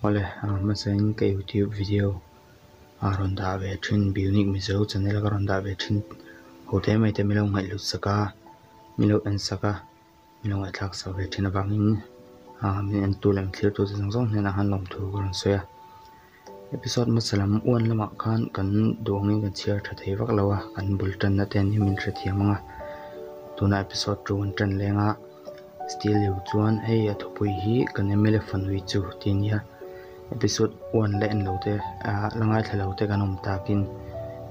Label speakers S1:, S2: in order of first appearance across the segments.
S1: Awle, a hmasain ka youtube video a rawn dah ve thin Bionic Mizo channel a ka rawn dah ve thin ho te mai te min lo ngaihhlut sak a, min lo en sak a, min lo ngaihthlak sak ve thin avangin min entu leh min thlirtu te zawng zawng hnenah khan lawmthu ka rawn sawi a. Episode hmasa lam uan lamah khan kan duh angin kan chhiar tha thei vak lo a, kan bul tanna te an hi min hrethiam ang a, tunah episode two an tan leng a, Steel Liu chuan hei a thupui hi kan mla fanui chu tih a nia, episode one la en lo te ah la ngaithla lo te kan awm takin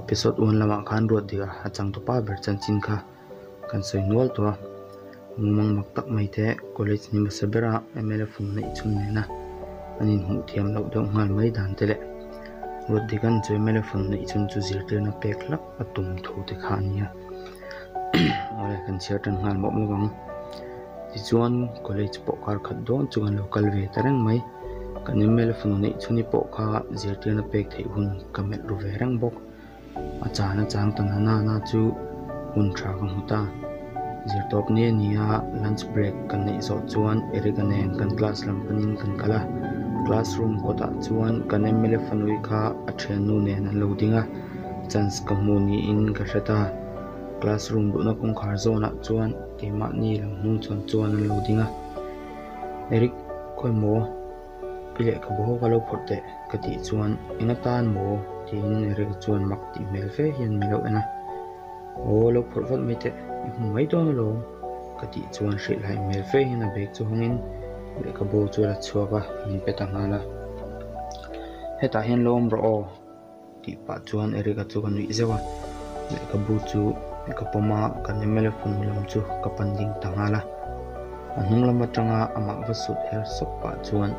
S1: episode one lamah khan ruat dik a, a changtupa ber chanchin kha. Kan sawi nual tawh a, mumang mak tak mai te college ni hmasa bera mla fung neih chhun nena an inhmuh thiam loh deuh nghal mai dan te leh Ruatdikan chu mla fung neih chhun chu zirtirna pek hlak a tum thu te kha a ni a, awle kan chhiar tan nghal mawp mawp ang. Tichuan college pawh kar khat dawn chu kan lo kal ve ta reng mai, kan mla fanu neih chhun hi pawh kha zirtirna pek theih hun ka melh ru ve reng bawk. A chan a chang ta na na chu hun tha ka hmu ta. Zirtawp ni a ni a, lunch break kan neih zawh chuan Eric-a nen kan class lam panin kan kal a. Classroom kawtah chuan kan mla fanui kha a thiannu nen an lo ding a, chance ka hmu niin ka hre ta. Classroom duhna kawngkhar zawnah chuan keimahni lam hnung chhawn chuan an lo ding a. Eric, khawi maw? I lehkhabu ho ka lo phawrh teh ka tih chuan eng atan maw tiin Eric chuan mak tih hmel fe hian min lo en a, Aw lo phawrh vat mai teh, i hmu mai dawn alawm ka tih chuan hrilhhai hmel fe hian a bag chu hawngin lehkhabu chu a la chhuak a, min pe ta nghal a, Hetah hian lo awm rawh aw. Tih pah chuan Eric-a chu ka nuih zeuh a, lehkhabu chu ka pawm a, kan mla fanu lam chu ka pan ding ta nghal a. A hnung lam atanga amah va sut her sawp pah chuan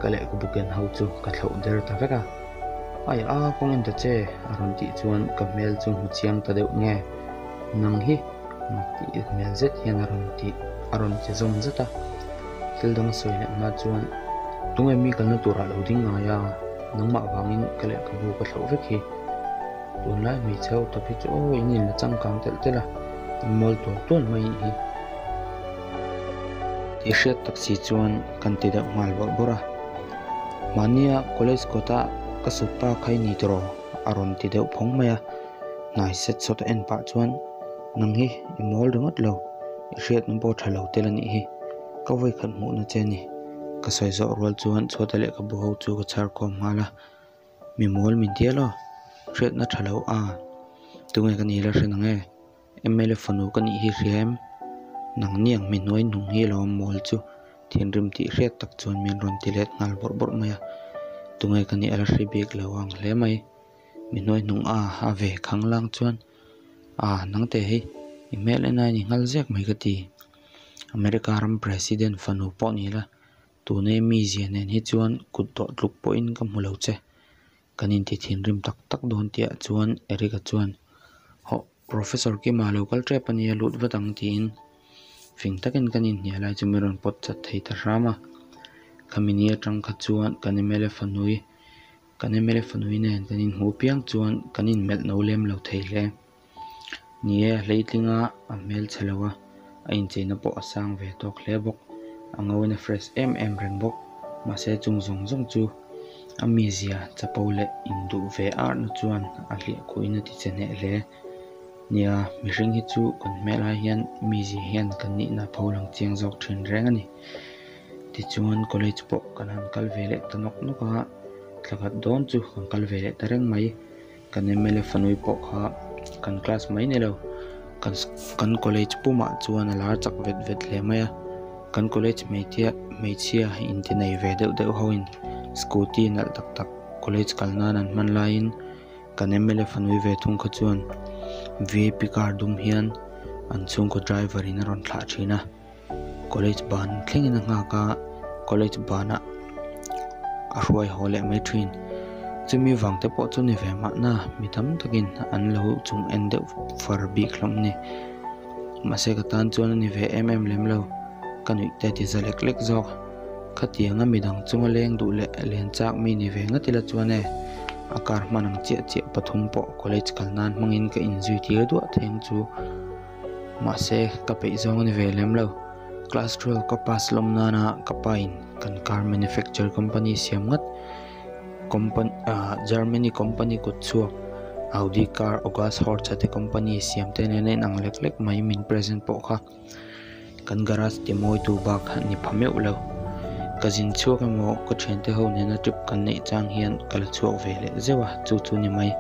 S1: ka lehkhabu ken ho chu ka thlauh der ta vek a. Ai a, kawng en ta che a rawn tih chuan ka hmel chu hmu chiang ta deuh nge, nang hi mak tih hmel zet hian a rawn ti a rawn che zawm zat a. Thil dang sawi leh hma chuan tunge mi kalna turah lo ding ngai a, nangmah vangin ka lehkhabu ka thlauh vek hi. Tunlai hmeichhe ho tak hi chu aw in inla changkang telh telh a, in mawl tual tual mai anih hi. Tih hriat tak si chuan kan ti deuh nghal bawrh bawrh a. Mahnia college kawta ka sut pa kha i ni tawh a rawn ti deuh phawng mai a. Hnai set sawt a en pah chuan nang hi i mawl ringawt lo, i hriatna pawh tha lo tel a nih hi, ka vawi khat hmuhna che a ni. Ka sawi zawh rual chuan chhuata lehkhabu ho chu ka chhar khawm nghal a, mi mawl min ti elaw, hriatna tha lo a, tunge ka ni la hre nang e, mla fanu ka nih hi hria em, nang niang mi hnuai hnung hi lo mawl chu thinrim tih hriat tak chuan min rawn ti let nghal bawrh bawrh mai a, tunge ka nih a la hre bik lo ang hle mai. Mi hnuai hnung a a ve khang lang chuan a nang te hi i hmel en a i nghal zek mai ka ti. America ram president fanu pawh ni la tuna i mizia nen hi chuan kut dawh tluk pawhin ka hmu lo che. Kan inti thinrim tak tak dawn tih ah chuan Eric-a chuan hawh Professor Kima lo kal tep a nia lut vat ang tiin fing takin kan inhnial lai chu min rawn pawt chat thei ta hram a. Khami ni atang kha chuan kan mla fanui Kan mla fanui nen kan inhmuh piang chuan kan inmelh no lem lo thei hle. Ni e, a hleitling a, a hmel chhe lo a, a incheina pawh a sang ve tawk hle bawk. A ngawin a fresh em em reng bawk. Mahse chung zawng zawng chu a mizia chapo leh induh ve arna chuan a hliah khuhin a ti che hneh hle. Nia, mihring hi chu kan hmel ai hian mizia hian kan nihna a pho lang chiang zawk thin reng a ni. Tichuan college pawh kan han kal ve leh ta nawk nawk a, thla khat dawn chu kan kal ve leh ta reng mai. Kan mla fanui pawh kha kan class mai ni lo, kan kan college pumah chuan a lar chak vet vet hle mai a. Kan college hmeichhia hmeichhia inti nei ve deuh deuh hoin scooty nalh tak tak college kal nan an hman laiin kan mla fanui ve thung kha chuan vip car dum hian an chhungkaw driver in a rawn thlah thin a. College ban thlengin a nghak a college banah a hruai haw leh mai thin chumi vang te pawh chu ni ve mahna mi tam takin an lo chung en deuh far bik hlawm a ni mahse ka tan chuan a ni ve em em lem lo ka nuih te ti za lek lek zawk khatianga midang chunga leng duh leh len chak mi ni ve nghat ila chuan e a car hman ang chiah chiah pathum pawh college kal nan hmangin ka inzui tir duah thei ang chu. Mahse ka peih zawng a ni ve lem lo. Class 12 ka pass lawm nana ka pa in kan car manufacture company siam ngat company ah Germany company kut chhuak Audi car August Horch te company siam te nena inang lek lek mai min present pawh kha kan garage ti mawi tu bak a ni pha meuh lo. Ka zin chhuak emaw ka thiante ho nena trip kan neih chang hian ka la chhuak ve leh zeuh a chu chu ni mai.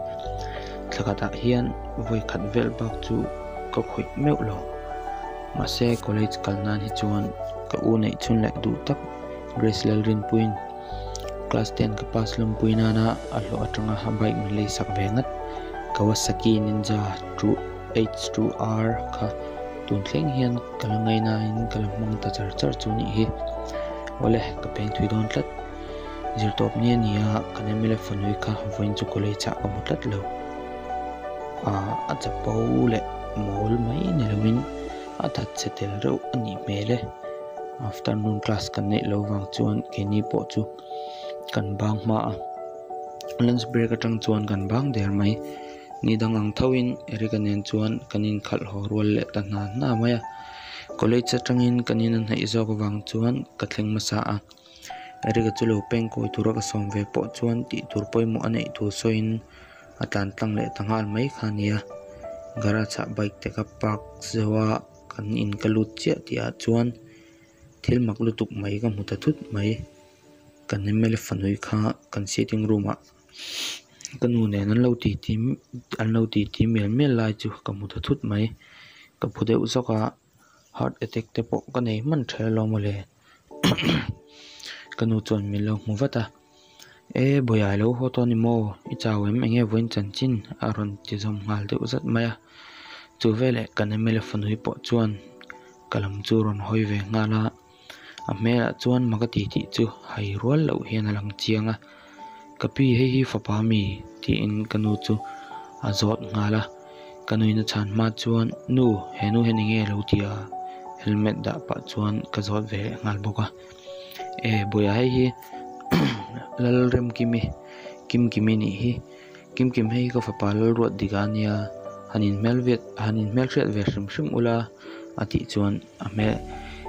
S1: Thla khatah hian vawi khat vel bak chu ka khawih meuh lo. Mahse college kal nan hi chuan ka u neih chhun leh duh tak Grace Lalrinpuiin class 10 ka pass lawmpui nana a hlawh atanga a bike min lei sak ve ngat Kawasaki Ninja 2 H2R kha tun thleng hian ka la ngainain ka la hmang ta char char chu nih hi. Awle ka peng thui dawn tlat. Zirtawp ni a ni a kan MLA fanui kha vawiin chu college ah ka hmu tlat lo. Ahh a chapo leh mawl mai ni loin a that che tel reuh a nih hmel e. Afternoon class kan neih loh vang chuan keini pawh chu kan bang hma a. Lunch break atang chuan kan bang der mai. Ni dang ang thoin Eric-a nen chuan kan inkhalh haw rual leh ta hna hna mai a. College atangin kan in a hnaih zawk avang chuan ka thleng hmasa a. Eric-a chu lo peng kawi tura ka sawm ve pawh chuan tih tur pawimawh a neih thu sawiin a tlan tlang leh ta nghal mai kha a ni a. Garage ah bike te ka park zo a kan in ka lut chiah tih ah chuan thil mak lutuk mai ka hmu ta thut mai. Kan MLA fanui kha kan sitting room ah ka nu nen an lo titi an lo titi mial mial lai chu ka hmu ta thut mai. Ka phu deuh zawk a heart attack te pawh ka nei hman ther alawm mawle. Ka nu chuan min lo hmu vat a e bawihah i lo haw tawh a ni maw i chau em enge vawiin chanchin a rawn ti zawm nghal deuh zat mai a chu veleh kan MLA fanui pawh chuan ka lam chu rawn hawi ve nghal a a hmelah chuan mak a ti tih chu hai rual loh hian a lang chiang a ka pi hei hi fapa ami tiin ka nu chu a zawt nghal a ka nuin a chhan hma chuan nu he nu hian enge a lo ti a helmet dah pah chuan ka zawt ve leh nghal bawk a e bawihah hei hi Lalremkimi Kimkimi nih hi Kimkim hei hi ka fapa Lalruatdika a nia han inhmel vet han inhmel hriat ve hrim hrim ula a tih chuan a hmel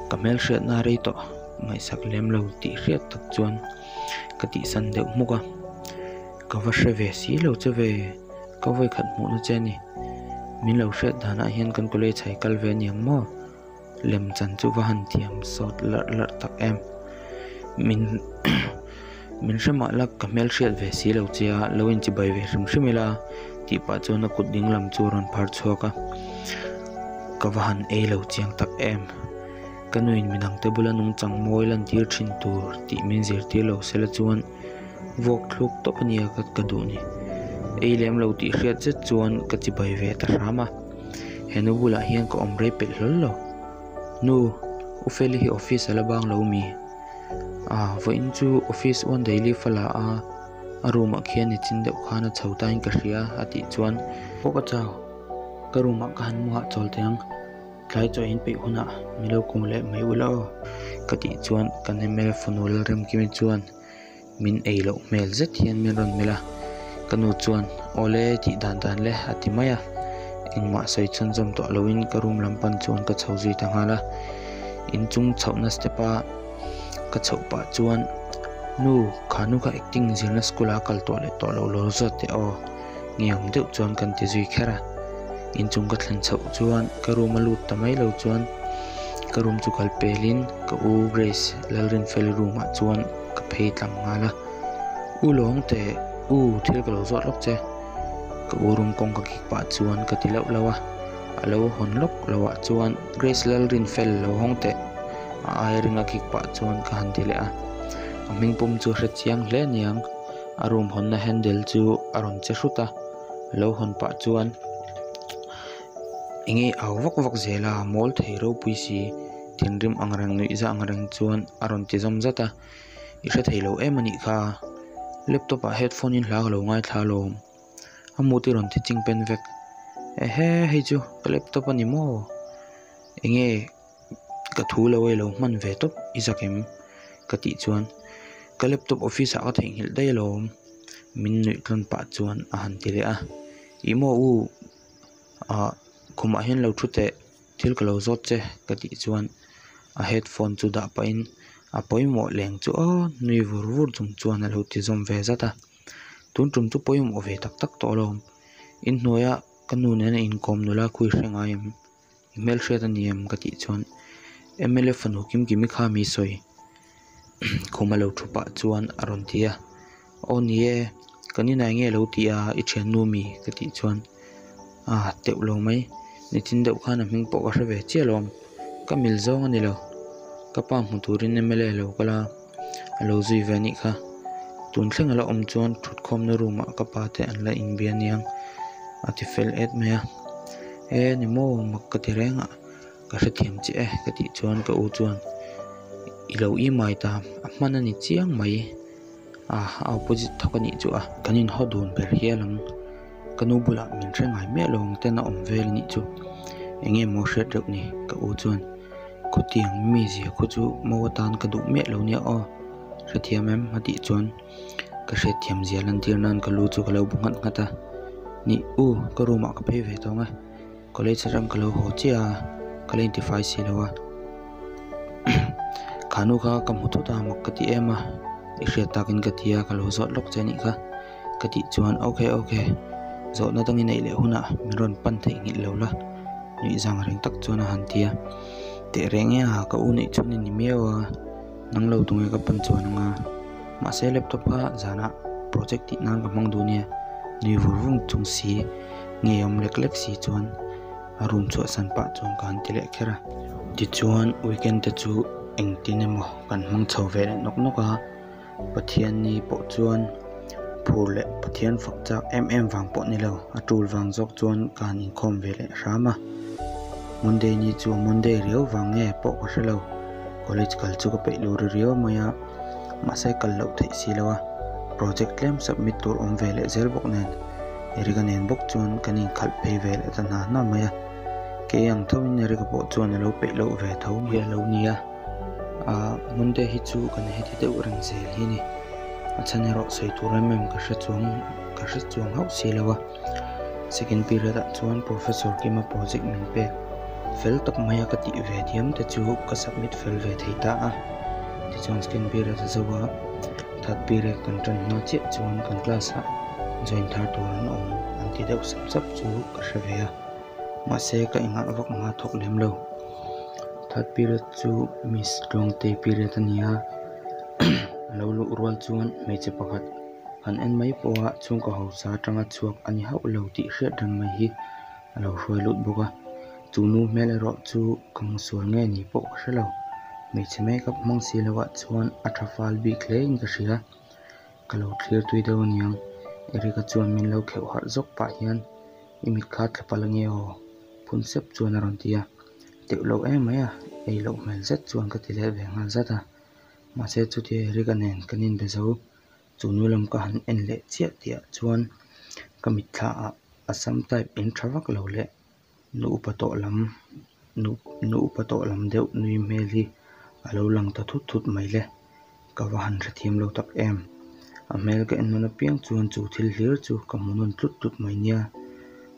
S1: ka hmel hriatna a rei tawh ngaihsak lem lo tih hriat tak chuan ka tihsan deuh hmuk a ka va hre ve si lo che ve ka vawi khat hmuhna che a ni min lo hriat danah hian kan college ah i kal ve aniang maw lem chan chu va han thiam sawt larh larh tak em min min hre mah la ka hmel hriat ve si lo che a lo inchibai ve hrim hrim ila tih pah chuan a kut ding lam chu a rawn phar chhuak a ka va han ei lo chiang tak em ka nuin midang te bula nungchang mawi lan tir thin tur tih min zirtir lo sela chuan vuak thluk tawp a nia ka duh ni ei lem lo tih hriat zet chuan ka chibai ve ta hram a he nu bulah hian ka awm rei pelh hlawl lo nu u Feli hi office a la bang lo mi ah vawiin chu office one day leave a la a a room ah khian nichin deuh khan a chho tain ka hria a tih chuan pawh ka chau ka room ah ka han mu hahchawl teh ang tlai chaw in peih hunah min lo kum leh mai ula aw ka tih chuan kan MLA fanu Lalremkimi chuan min ei loh hmel zet hian min rawn melh a ka nu chuan awle tih dan dan le a ti mai a engmah sawi chhunzawm tawh loin ka room lam pan chuan ka chho zui ta nghal a inchung chhohna step a ka chhoh pah chuan nu kha nu kha acting zirna school ah a kal tawh leh tawh loh lo zawt teh aw nge awm deuh chuan kan ti zui kher a inchung ka thlen chhoh chuan ka room a lut ta mai lo chuan ka room chu kal pelin ka u Grace Lalrinfeli room ah chuan ka phei tlang nghal a u lawng teh u thil ka lo zawt lawk che ka u room kawngka kik pah chuan ka ti lauh lauh a a lo hawn lawk loh ah chuan Grace Lalrinfel lo hawng teh a aia ringa kik pah chuan ka han ti leh a a hming pum chu a hre chiang hle aniang a room hawnna handle chu a rawn che hrut a lo hawn pah chuan enge au vak vak zel a mawl thei ropui si thinrim ang reng nuih za ang reng chuan a rawn ti zawm zat a i hre thei lo em anih kha laptop ah headphone in hla ka lo ngaithla alawm a mut i rawn ti ching pen vek ehe hei chu ka laptop a ni maw enge ka thu lo a i lo hman ve tawp i zak em ka tih chuan ka laptop office ah ka theihnghilh daih alawm min nuih tlawn pah chuan a han ti leh a ih maw u ah khumah hian lo thu teh thil ka lo zawt che ka tih chuan. A headphone chu dah pahin a pawimawh leng chu aw nui vur vur chung chuan a lo ti zawm ve zat a. Tun tum chu pawimawh ve tak tak tawh alawm. Inhnuaia ka nu nena inkawm nula khu i hre ngai em? I hmelhriat a ni em? Ka tih chuan mla fanu Kimkimi kha mi sawi khum a lo thu pah chuan a rawn ti a. Aw ni e, kan inah enge lo ti a, i thiannu mi? Ka tih chuan Ah, teuh lo mai, nichin deuh khan a hming pawh ka hre ve chiah alawm, ka mil zawng a ni lo. Ka pa hmu turin mla a lo kal a, a lo zui ve a nih kha. Tun thleng a la awm chuan thutkhawmna room ah ka pa te an la inbia aniang a ti fel et mai a. E ni maw mak ka ti reng a, ka hrethiam chiah e ka tih chuan ka u chuan i lo imai ta, a hman a ni chiang mai. A a opposite thawk a nih chu a. Kan inhaw dun ber hial ang. Ka nu bulah min hre ngai miah lo ang ten a awm vel a nih chu. Eng nge maw hriat reuh ni? Ka u chuan khawtiang mizia khu chu mo atan ka duh miah lo nia aw. Hrethiam em? A tih chuan ka hriatthiam zia lantir nan ka lu chu ka lo bu nghat nghat a. Nih u, ka room ah ka phei ve tawng e. College atang ka lo haw chiah a, ka la intifai si lo a. Kha nu kha ka hmu thut a, mak ka ti em a, i hriat takin ka ti a, ka lo zawt lawk che anih kha. Ka tih chuan ok ok, zawhna dang i neih leh hunah min rawn pan theih nghilh lo la, nuih zang reng tak chuan a han ti a. Tehreng e a, ka u neih chhun i ni miau a, nang lo tunge ka pan chuan anga. Mahse laptop kha zanah project tih nan ka hmang duh nia, nui vur vur chung si. Ngeiawm lek lek si chuan a room chhuahsan pah chuan ka han ti leh kher a. Tichuan weekend te chu engtin emaw kan hmang chho ve leh nawk nawk a, Pathianni pawh chuan phur leh Pathian fak chak em em vang pawh ni lo, a tul vang zawk chuan ka han inkhawm ve leh hram a. Monday ni chu Monday riau vang nge pawh ka hre lo, college kal chu ka peih lo ri riau mai a, mahse kal loh theih si lo a, project tlem submit tur awm ve leh zel bawk nen. Erika nen bawk chuan kan inkhalh phei ve leh ta hna hna mai a, kei ang thoin Erika pawh chuan a lo peih loh ve tho hi a lo ni a, ah Monday hi chu kan heti deuh reng zel hi a ni, a chhan erawh sawi tur em em ka hre chuang ka hre chuang hauh si lo a, second period ah chuan professor Kima project min pek fel tak mai a ka tih ve diam te chu ka submit fel ve thei ta a, tichuan second period a zo a. Third period kan tan hma chiah chuan kan class ah join thar tur an awm an ti deuh sap sap chu ka hre ve a, mahse ka engah vak hma thawk lem lo. Third period chu Miss Tluangtei period a ni a, a lo luh rual chuan hmeichhe pakhat han en mai pawha chhungkaw hausa atanga chhuak a ni hauh lo tih hriat reng mai hi a lo hruai lut bawk a. Chu nu hmel erawh chu ka hmu sual nge ni pawh ka hre lo. Hmeichhe makeup hmang si loh ah chuan a tha fal bik hle in ka hria. Ka lo thlir tui deuh aniang. Eric-a chuan min lo kheuh harh zawk pah hian i mit kha tla palh ange aw? Phun sep chuan a rawn ti a. Teuh loh em mai a, ei loh hmel zet chuan ka ti leh ve nghal zat a. Mahse chutia Eric-a nen kan inbe zo. Chu nu lam ka han en leh chiah tih ah chuan ka mitthla ah a sam type in tha vak lo leh Nu upa tawh lam nu nu upa tawh lam deuh nui hmel hi a lo lang ta thut thut mai le ka va han hrethiam lo tak em a hmel ka en nawn apiang chuan chu thil hlir chu ka hmu nawn tlut tlut mai nia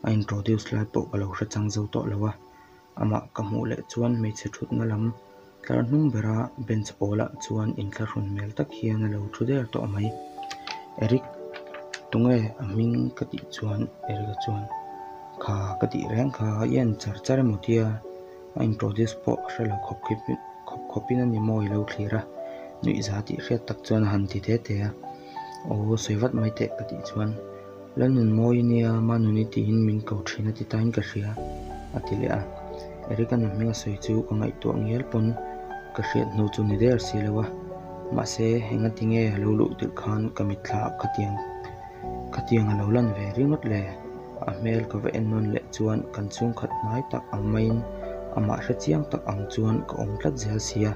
S1: a introduce lai pawh ka lo hre chang zo tawh lo a amah ka hmuh leh chuan hmeichhe thutna lam tlar hnung bera bench pawl ah chuan inthlahrun hmel tak hian a lo thu der tawh mai Eric tunge a hming ka tih chuan Eric a chuan kha ka tih reng kha i en char char emaw tia a introduce pawh a hre lo khawp khawp khawp khawpin a ni maw i lo thlir a nuihza tih hriat tak chuan a han ti te te a aw sawi vat mai teh ka tih chuan Lalnunmawi nia Manuni tiin min ko thin a ti tain ka hria a ti leh a Eric-a nu hming a sawi chu ka ngaihtuah ngial pawn ka hriat hnu chu ni der si lo a mahse engati nge a lo luh tirh khan ka mitthla ah khatiang khatiang a lo lan ve ringawt le. A hmel ka va en nawn leh chuan kan chhungkhat hnai tak ang maiin amah hre chiang tak ang chuan ka awm tlat zel si a,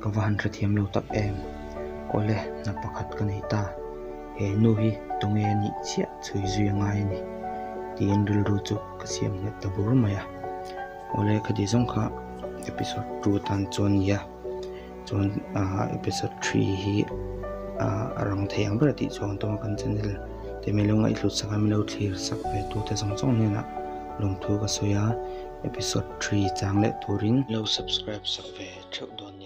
S1: ka va han hrethiam lo tak em. Awle, hna pakhat ka nei ta. He nu hi tunge a nih chiah chhui zui a ngai a ni tiin rilru chu ka siam nghet ta bur mai a. Awle, khati zawng kha episode 2 atan chuan nia. Chuan ah episode 3 hi ah a rang thei ang ber a tih chuang tawng a kan channel te min lo ngaihhlut sak a min lo thlir sak ve tu te zawng zawng hnenah lawmthu ka sawi a. Episode 3 chang leh turin lo subscribe sak ve theuh dawn.